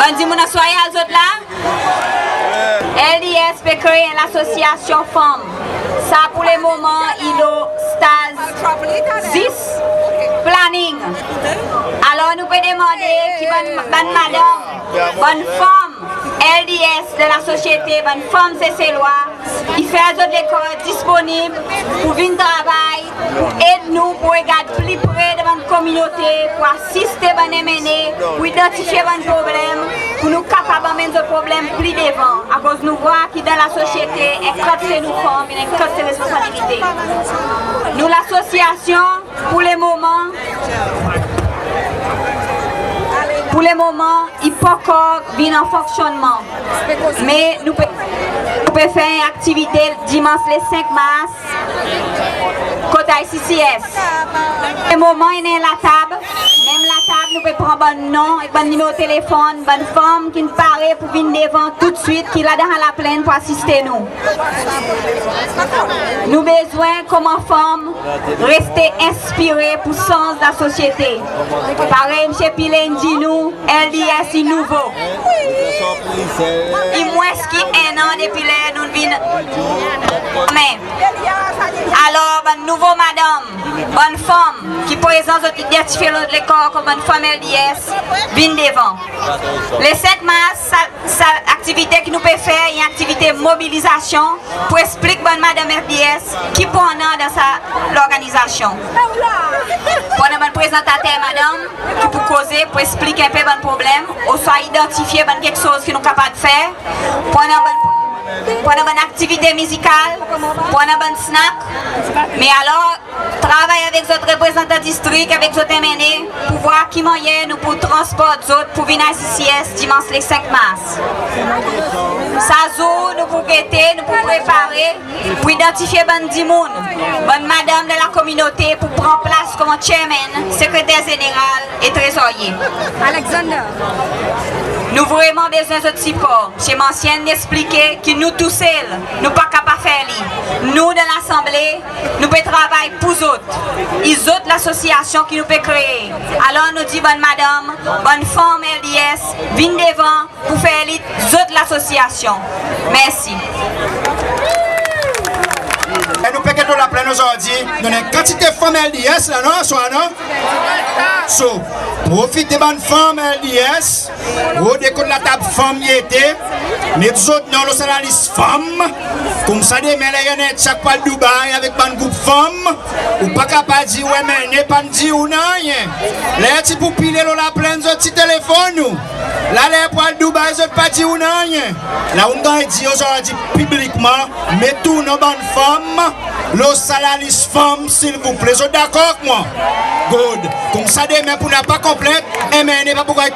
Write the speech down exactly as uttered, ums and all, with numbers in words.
Bann dimoun Anse Royale, zot la? LDS pe kree en lasosyasyon fanm. Sa pour le moman i lo staz zis planning. Alor nou pe demande ki bann, bann madanm, bann fanm LDS dan lasosyete, bann fanm Seselwa, i fer zot lekor disponib pour vin travay, pour ed nou, pour regard pli pre dan bann kominote, pour asiste bann MNA, pour idantifye bann problenm, pour nou kapab anmenn zot problenm pli devan. Akoz nou vwar ki dan lasosyete, en kantite nou fanm, en kantite responsabilite. Nou lasosyasyon, pour le moman, pour le moman, i pa ankor vin an fonksyonnman. Me nou pe, nou pe fer en aktivite Dimans le senk Mars kot ICCS. Le moman i annan latab, menm latab nou pe pran bann non ek bann nimero telefonn, bann fanm ki'n pare pour vin devan toudswit, ki la dan Laplenn pour asiste nou. Nou bezwen konman fanm reste enspire pour sanz lasosyete. Parey Msye Pillay in dir nou, LDS i nouvo. I mwens ki en an depi ler nou'n vin anmen. Alor bann nouvo madanm, bann fanm ki prezan zot idantifye zot lekor konman bann fanm LDS, vin devan. Le senk Mars, sa, sa aktivite ki nou pe fer, en aktivite mobilizasyon pour eksplik bann madanm LDS ki pour annan dan sa lorganizasyon. Pour annan bann prezantater madanm ki pour koze, pour eksplik en pe bann problenm, ouswa idantifye bann keksoz ki nou kapab fer. Pour annan bann, pour annan bann aktivite mizikal, pour annan bann snack. Me alor, travay avek zot reprezantan distrik, avek zot MNA, pour vwar ki mannyer nou pour transport zot pour vin ICCS Dimans le senk Mars. Sa zour nou pour gete, nou pour prepare, pour idantifye bann dimoun, bann madanm dan lakominote pour pran plas konman chairman, sekreter zeneral e trezorye. Alexander. Nou vreman bezwen zot sipor. Msye Mancienne in eksplike ki nou tousel, nou pa kapab fer li. Nou dan Lasanble, nou pe travay pour zot. I zot lasosyasyon ki nou pe kree. Alor nou dir bann madanm, bann fanm LDS, vin devan pour fer li zot lasosyasyon. Mersi. E nou pe get lo Laplenn ozordi, nou annan en kantite fanm LDS la, non, sa, non? So, profite bann fanm LDS, rode kot latab fanm i ete, met zot non lo sa lalis fanm. Koumsa demen ler i annan en tyak pour al Dubai avek bann group fanm, ou pa kapab dir ou MNA pa'n dir ou nanryen. Ler ti pour Pillay lo Laplenn, zot ti telefonn ou. La ler pour al Dubai, zot pa dir ou nanryen. La ou'n ganny dir ozordi piblikman, met ou non bann fanm lo sa lalis fanm, silvouple. Zot dakor avek mwan? Good. Koumsa demen pour napa konplent, MNA pa pou ganny